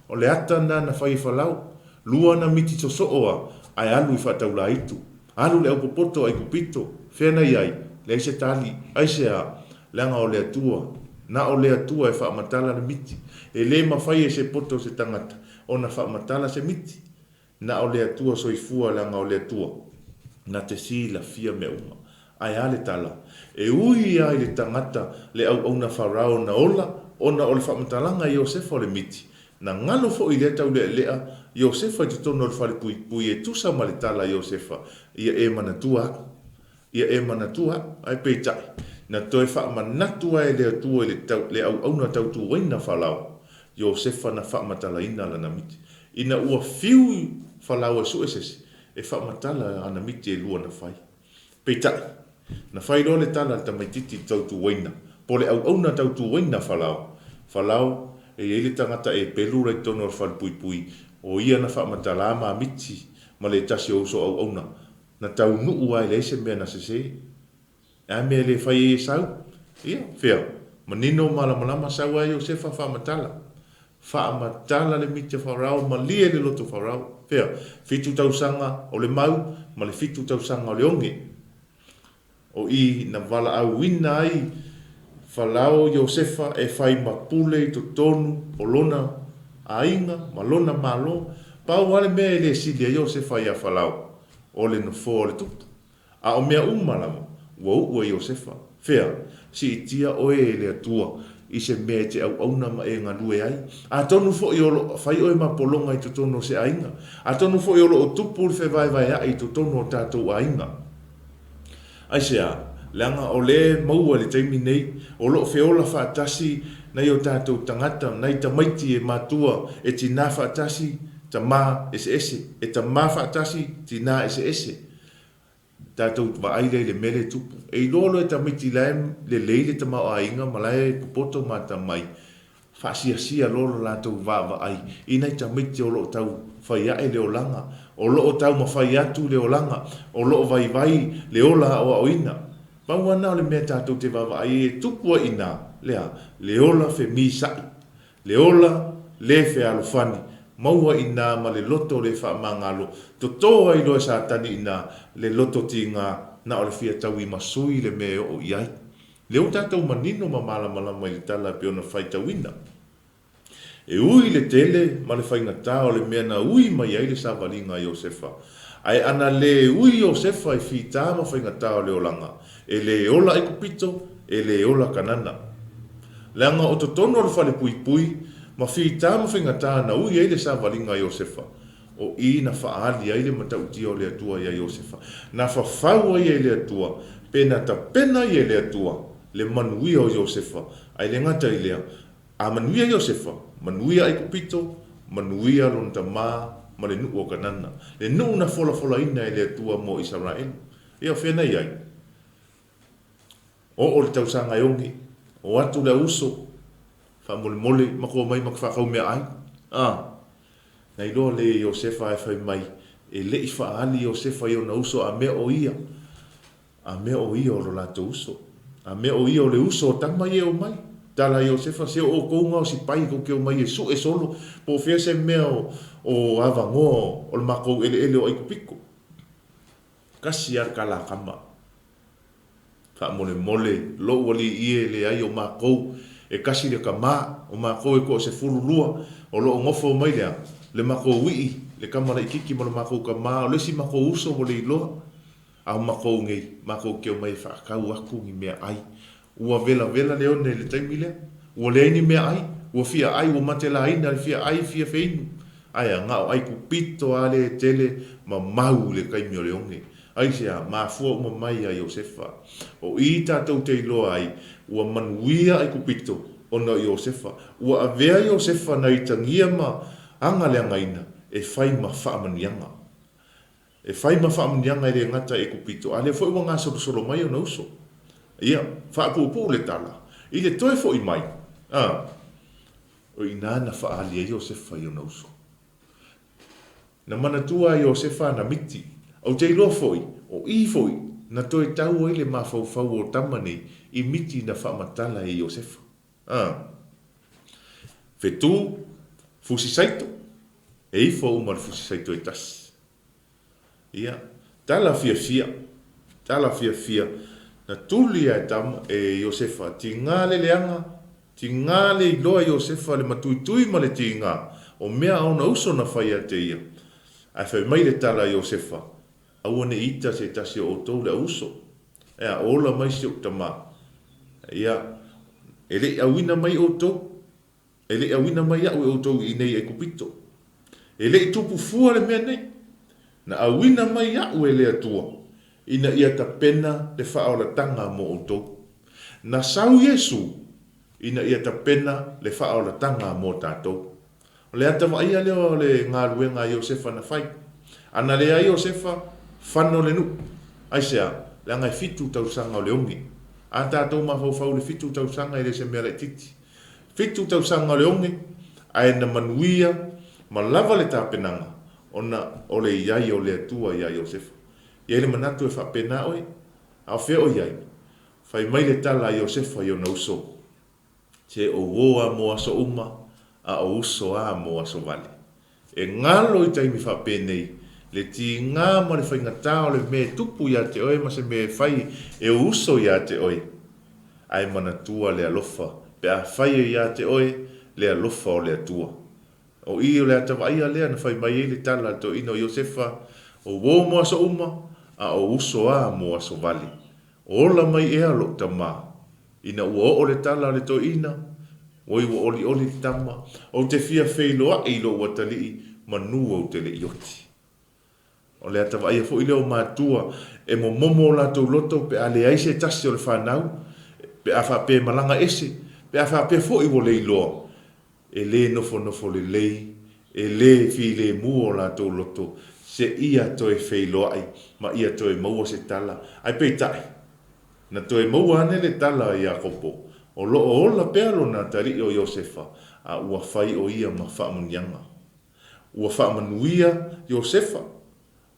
O le ata lena na fai e Falao. Lua ana miti sosoo a, ae alu i faataulaitu. Alu le aupopoto Aikupito, fea na i ai? Leai se tali. Aisea? Leaga o le Atua. Na o le Atua e faamatala le miti. E le mafai e se poto o se tagata ona faamatala se miti. Na o le Atua soifua leaga o le Atua na te silafia mea uma. Ae a le tala? E ui lava i le tagata le auauna Farao na ola ona o le faamatalaga a Iosefa o le miti, Na galo foi lea taulealea Iosefa i totonu o le fale puipui e tusa ma le tala a Iosefa, Ia e manatua au. Ia e manatua au. Ae peitai, na toe faamanatu ai e le Atua i le tau, le auauna tautuaina Falao, Iosefa na faamatalaina lana miti. Ina ua fiu Falao e sue se isi, e faamatala ana miti e lua na fai. Peitai, na fai loa le tala a le tamaitiiti tautuaina, po o le auauna tautuaina a Falao, Falao, e i ai le tagata Epelu la i totonu o le falepuipui, o ia na faamatala ma miti ma le tasi o uso auauna, na taunuu lava e leai se mea na sese. E a mea e le fai ai e sau? Ia, fea? Manino malamalama sau lava Iosefa faamatala. Faamatala le miti a Farao, malie le loto Farao. Fea? Fitu tausaga o le mau ma le fitu tausaga o le oge. O i na valaauina ai Farao Iosefa e fai ma pule i totonu o lona aiga ma lona malo. Pau lava le mea e le sili ai Iosefa iā Farao, o le nofoa o le tupu. A o mea uma lava, ua uʻu e Iosefa, Fea, siitia oe e le Atua i se mea e te auauna ma e galue ai. Atonu foi o lo o fai oe ma pologa i totonu o se aiga. Atonu foi o lo o tupu le fevaevaeaʻi i totonu o tatou aiga. Aisea? Leaga o lea e maua i le taimi nei, o lo o feola faatasi nai o tatou tagata, nai tamaiti e matua, e tinā faatasi, tamā eseese, e tamā faatasi, tinā eseese. Tatou vaai lea i le mea lea e tupu. E iloa loa e tamaiti la e lelei le tamaoaiga ma la e popoto ma atamai, faasiasia loa lo latou vaavaai i nai tamaiti o lo o tau fai ae le olaga, o lo o taumafai atu le olaga, o lo o vaivai le ola aoaoina. Pau lava lena o le mea tatou te vaavaai ai e tupu ai i ina, le a? Le ola femisaʻi. Le ola le fealofani, maua i ina ma le loto le faamagalo, toto ai loa e Satani i ina le loto tiga na o le fia tauimasui le mea e oo i ai. Lea ua tatou manino ma malamalama i le tala e pei ona faitauina. E ui le tele ma le faigata o le mea na ui mai ai le savaliga a Iosefa, ae ana le ui Iosefa i fita ma faigata o le olaga, E le ola Aikupito, e le ola Kanana. Leaga o totonu o le fale puipui, ma fita ma faigata na ui ai le savaliga a Iosefa, o i na faaali ai le matautia o le Atua iā Iosefa, na fafau ai e le Atua, pe na tapena ai e le Atua le manuia o Iosefa, ae le gata i lea, a manuia Iosefa, manuia Aikupito, manuia lona tamā ma le nuu o Kanana, le nuu na folafolaina e le Atua mo Isaraelu. Ia o fea na i ai? Oo le tausaga e oge, o atu le auuso, faamolemole, matou omai matou faatau meaai. A! Na iloa le Iosefa ae fai mai, e le i faaali Iosefa i ona uso a mea o ia, a mea o ia o lo latou uso. A mea o ia o le uso o tama ia e omai. Tala a Iosefa, se o outou gaosi pai tou te omai e sue solo, po o fea se mea o avanoa o le matou eleele o Aikupito. Kasi lava le kalakama. Faamolemole, lou alii ie leai o makou e kasi le kama, o makou e toasefululua, o loo nofo mai le a? Le makou wii, le kama laititi ma le makou kama, o le isi makou uso ua le iloa, a o makou nei, makou te omai e faatau atu ni meaai. Ua velavela le one i le taimi lea, ua leai ni meaai, Ua fia ai, ua matelaina le fia ai, fia feinu. Ae a, na o Aikupito lava lea e tele ma mau i le taimi o le oge. Aisea? Mafua uma mai ia Iosefa. O i tatou te iloa ai, ua manuia Aikupito ona o Iosefa. Ua avea Iosefa na itagia ma aga leagaina e fai ma faamanuiaga. E fai ma faamanuiaga e le gata i Aikupito, a lea foi ua gasolosolo mai ona uso. Ia, faapuupuu le tala, i le toe foi mai, a, o i ina na faaali ai Iosefa i ona uso. Na manatua a Iosefa ana miti. Ou te iloa foi, o i foi na toe tau ai le mafaufau o tama nei i miti na faamatala e Iosefa. A. Fetu, fusi saito, e ifo uma le fusi saito e tasi. Ia, tala fiafia, tala fiafia, na tuli a e tama, e Iosefa, tigā le leaga, tigā le iloa Iosefa le matuitui ma le tigā, o mea a ona uso na fai ia te ia. Ae fai mai le tala a Iosefa, Aua ne i ita se tasi o outou le auuso, ea, ola mai si ou tamā. Ia, e le i auina mai outou, E le i auina mai au e outou i inei i Aikupito. E le i tupu fua le mea nei. Na auina mai au e le Atua, ina ia tapena le faaolataga mo outou. Na sau Iesu ina ia tapena le faaolataga mo tatou. O le ata vaaia lea o le galuega a Iosefa na fai. A na leai Iosefa, fano le nuu. Aisea? Leaga e fitu tausaga o le oge. A tatou mafaufau i le fitu tausaga e le se mea laitiiti. Fitu tausaga o le oge, ae na manuia ma lava le tapenaga ona o le i ai o le Atua iā Iosefa. I ai le manatu e faapena oe, a o fea o i ai? Fai mai le tala a Iosefa i ona uso, Se o uō a mo aso uma, a o uso a mo aso vale. E galo i taimi faapenei, le tigā ma le faigata o le mea e tupu iā te oe ma se mea e fai e ou uso iā te oe. Ae manatua le alofa pe a fai e iā te oe le alofa o le Atua. O i o le ata vaaia lea na fai mai ai le tala a le toeaina o Iosefa, O uō mo aso uma, a o uso a mo aso vale. Ola mai ea lou tamā. Ina ua oo le tala a le toeaina, oi ua olioli le tama, ou te fia feiloai i lou atalii manu ou te le i oti. O le ata vaaia foi lea o matua e momomo o latou loto pe a leai se tasi o le fanau, pe a faapea e malaga ese, pe a faapea foi ua le iloa. E le nofonofo lelei, e le filemu o latou loto, seia toe feiloai ma ia toe maua se tala. Ae peitai, na toe maua ane le tala a Iakopo, o lo o ola pea lona atalii o Iosefa, a ua fai o ia ma faamanuiaga. Ua faamanuia Iosefa,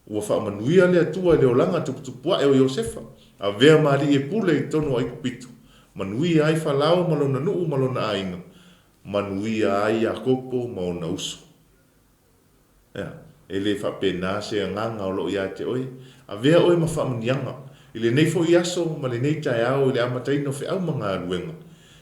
Ua faamanuia le Atua i le olaga tuputupuae o Iosefa, avea ma alii e pule i totonu o Aikupito, manuia ai Falao ma lona nuu ma lona aiga, manuia ai Iakopo ma ona uso. Ea, e le faapena se agaga o lo o ia te oe? Avea oe ma faamanuiaga, i lenei foi aso ma lenei taeao i le amataina o feau ma galuega,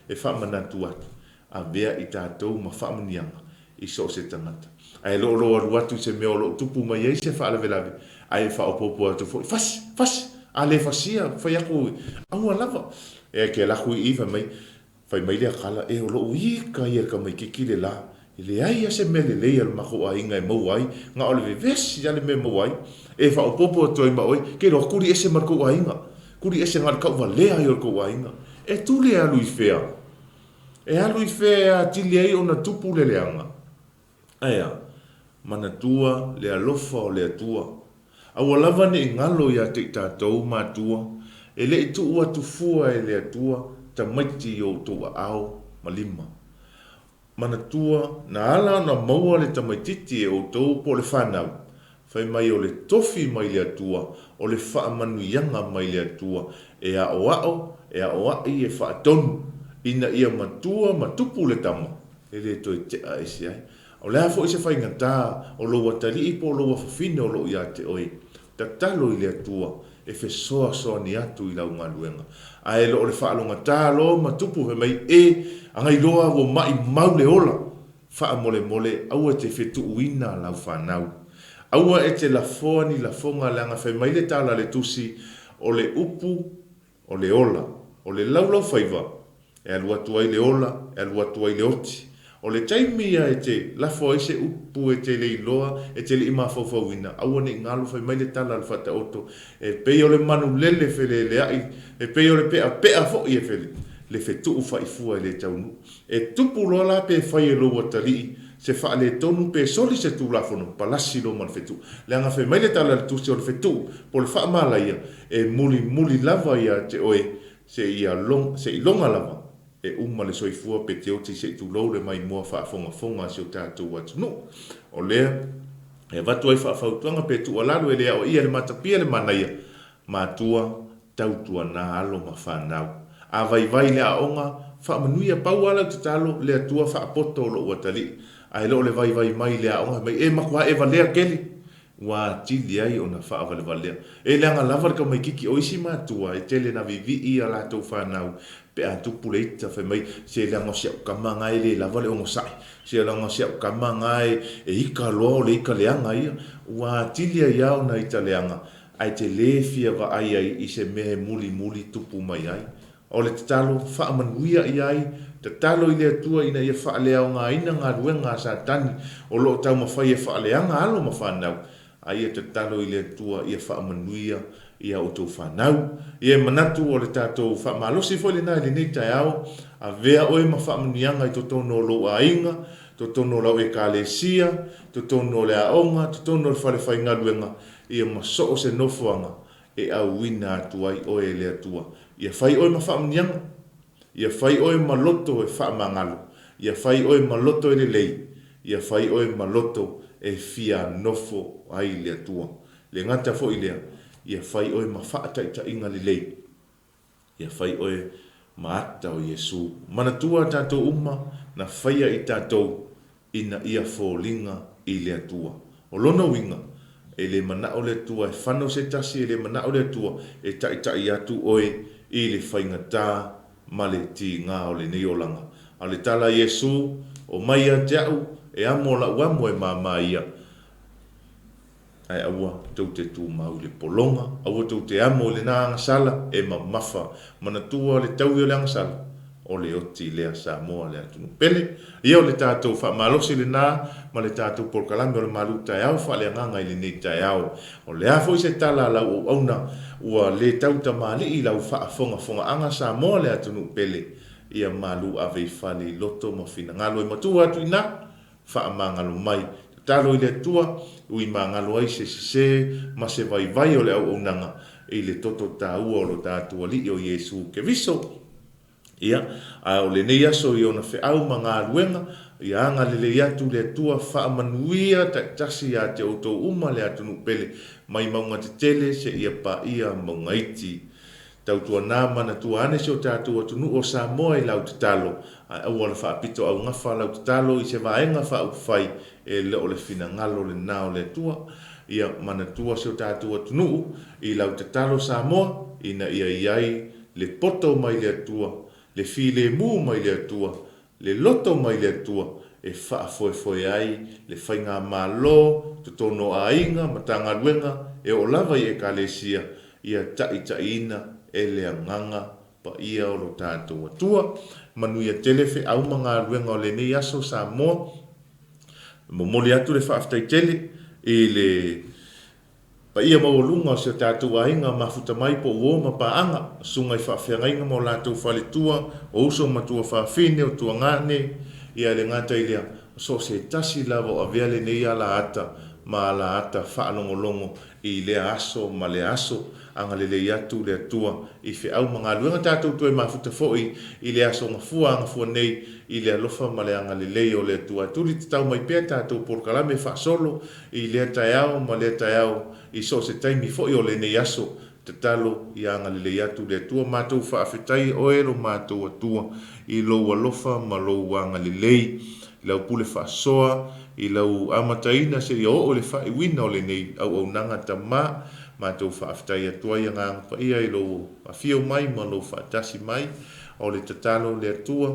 e faamanatu atu, avea i tatou ma faamanuiaga i so o se tagata. Ae looloo alu atu i se mea o lo o tupu mai ai se faalavelave, ae faaopoopo atu foi, Fasi! Fasi! A le fasia, fai aku, aua lava! E ke alu aku i i, fai mai, fai mai lea kala, E, o lou ika ia e tamaititi le la, e leai a se mea lelei a le matou aiga e maua ai, na o le vevesi a le mea e maua ai. E faaopoopo atu ai ma oe, ke iloa tuli ese ma le tou aiga, tuli ese na o le tauvalea ai o le tou aiga. E tuli e alu i fea? E alu i fea e atili ai ona tupu le leaga? Ae a? Manatua le alofa o le Atua. Aua lava ne i galo ia te i tatou, matua, e le i tuu atu fua e le Atua tamaiti i o outou aao ma lima. Manatua, na ala ona maua le tamaititi e outou po o le fanau, Fai mai o le tofi mai le Atua, o le faamanuiaga mai le Atua, e aoao, e aoai, e faatonu, ina ia matua ma tupu le tama, e le toe tea ese ai. O le a foi se faigata o lou atalii po o lou afafine o lo o ia te oe, tatalo i le Atua e fesoasoani atu i lau galuega. Ae lo o le faalogata loa ma tupu fai mai, E, agailoa ua maimau le ola, Faamolemole, aua e te fetuuina lau fanau. Aua e te lafoa ni lafoga leaga fai mai le tala a le Tusi, O le upu, o le ola, o le laulaufaiva, e alu atu ai le ola, e alu atu ai le oti. O le taimi ia e te lafo ai se upu e te le iloa, e te le i mafaufauina, aua ne i galo fai mai le tala a le Faataoto, e pei o le manu lele feleleai, e pei o le peapea foi e fele, le fetuufaifua e le taunuu. E tupu loa la pe fai e lou atalii se faaletonu pe soli se tulafono, palasi loa ma le fetuu. Leaga fai mai le tala a le Tusi o le fetuu po o le faamalaia, e mulimuli lava ia te oe seia seiloga lava e uma le soifua pe te oti se i tulou le maimoa faafogafoga a si o tatou atunuu. O lea e avatu ai faafautuaga pe tuualalo e le aoaia e le matapia le manaia, matua, tautuana alo ma fanau. A vaivai le aoga, faamanuia, pau lava lau tatalo, le Atua faapoto lou atalii, ae le o le vaivai mai i le aoga fai mai, e matua e valea keli! Ua atili ai ona faavalevalea. E leaga lava le tamaititi o isi matua e tele na vivii a latou fanau pe a tupu le ita fai mai, se leaga o si au tama na e le lava le onosai, se leaga o si au tama na e ita loa o le ita leaga ia. Ua atili ai lava ona ita leaga ae te le fia vaai ai i se mea e mulimuli tupu mai ai. O le tatalo, faamanuia i ai, tatalo i le Atua ina ia faaleaogaina galuega a Satani o lo o taumafai e faaleaga alo ma fanau, a ia tatalo i le Atua ia faamanuia i a outou fanau. Ia e manatu o le tatou faamalosi foi lena i lenei taeao, avea oe ma faamanuiaga i totonu o lou aiga, totonu o lau Ekalesia, totonu o le aoga, totonu o le falefaigaluega, ia ma so o se nofoaga e auina atu ai oe e le Atua. Ia fai oe ma faamanuiaga, ia fai oe ma loto e faamagalo, ia fai oe ma loto e lelei, ia fai oe ma loto e fia nofo ai le Atua. Le gata foi lea, ia fai oe ma faataitaiga lelei. Ia fai oe ma ata o Iesu. Manatua tatou uma na faia i tatou ina ia foliga i le Atua. O lona uiga, e le manao le Atua e fano se tasi, e le manao le Atua e taitai atu oe i le faigata ma le tiga o lenei olaga. A o le tala a Iesu, Omai ia te a'u, e amo la'u amo e māmā ia. Ae aua tou te tumau i le pologa, aua tou te amo i lena agasala e mamafa. Manatua le taui o le agasala, o le oti lea Samoa le atunuu pele. Ia o le tatou faamalosi lena ma le tatou polokalame o le malu taeao faaleagaga i lenei taeao. O le a foi se tala a lau auauna ua le tau tamalii i lau faafogafogaaga Samoa le atunuu pele, ia malu ave i fale i loto ma finagalo e matua atu i ina. Faamagalo mai. Tatalo i le Atua, ui magalo ai se sese ma se vaivai o le auaunaga i le toto taua o lo tatou Alii o Iesu Keriso. Ia, a o lenei aso i ona feau ma galuega, ia agalelei atu le Atua faamanuia taitasi ia te outou uma le atunuu pele, mai mauga tetele seia paia mauga iti. Tautuana manatua ane si o tatou atunuu o Samoa i lau tatalo, ae aua le faapito augafa lau tatalo i se vaega faaupufai e le o le finagalo lena o le Atua. Ia manatua si o tatou atunuu i lau tatalo Samoa ina ia i ai le poto mai le Atua, le filemu mai le Atua, le loto mai le Atua e faafoefoe ai le faigamalo, totonu o aiga, Matagaluega, e oo lava i Ekalesia, ia taitaiina e le Agaga Paia o lo tatou Atua. Manuia tele feau ma galuega o lenei aso Samoa. E momoli atu le faafetai tele i le Paia maualuga o si o tatou aiga mafuta mai po o uo ma paaga, susuga i faafeagaiga ma o latou faletua, o uso ma tuafafine, o tuagane, ia e le gata i lea, o so o se tasi lava o avea lenei alaata ma alaata faalogologo i lea aso ma lea aso. Agalelei atu le Atua i feau ma galuega tatou toe mafuta foi i le aso Gafua agafua nei i le alofa ma le agalelei o le Atua. E tuli tatau mai pea tatou polokalame faasolo I lea taeao ma lea taeao, i so o se taimi foi o lenei aso, tatalo ia agalelei atu le Atua. Matou faafetai oe lo matou Atua i lou alofa ma lou agalelei, i lau pule faasoa, i lau amataina seia oo i le faaiuina o lenei auaunaga Tama. Matou faafetai atu ai Agaga Paia i lou afio mai ma lou faatasi mai. O le tatalo le Atua.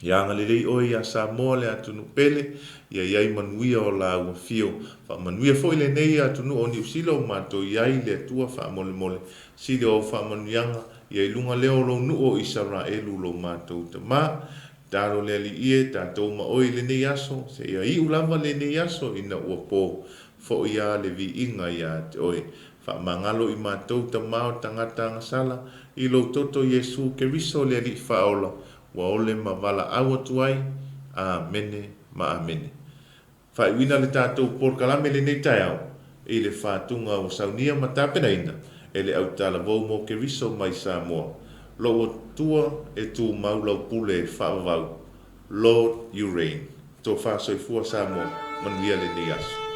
Ia agalelei oe ia Samoa le atunuu pele, ia i ai manuia o lau afio. Faamanuia foi lenei atunuu o Niu Sila ua matou i ai le Atua faamolemole. Sili o au faamanuiaga, ia i luga lea o lou nuu o Isaraelu lo matou Tama. Tatalo le Alii e, tatou ma oe i lenei aso, seia iu lava lenei aso ina ua po, foi a le viiga ia te oe. Faamagalo i matou tama o tagata agasala, i lou toto Iesu Keriso le Alii Faaola, ua ole ma valaau atu ai. Amene ma amene. Faaiuina le tatou polokalame lenei taeao i le fatuga ua saunia ma tapenaina e le au talavou mo Keriso mai Samoa. Lou Atua e tumau lau pule e faavavau. Lord you reign. Tofa soifua Samoa. Manuia lenei aso.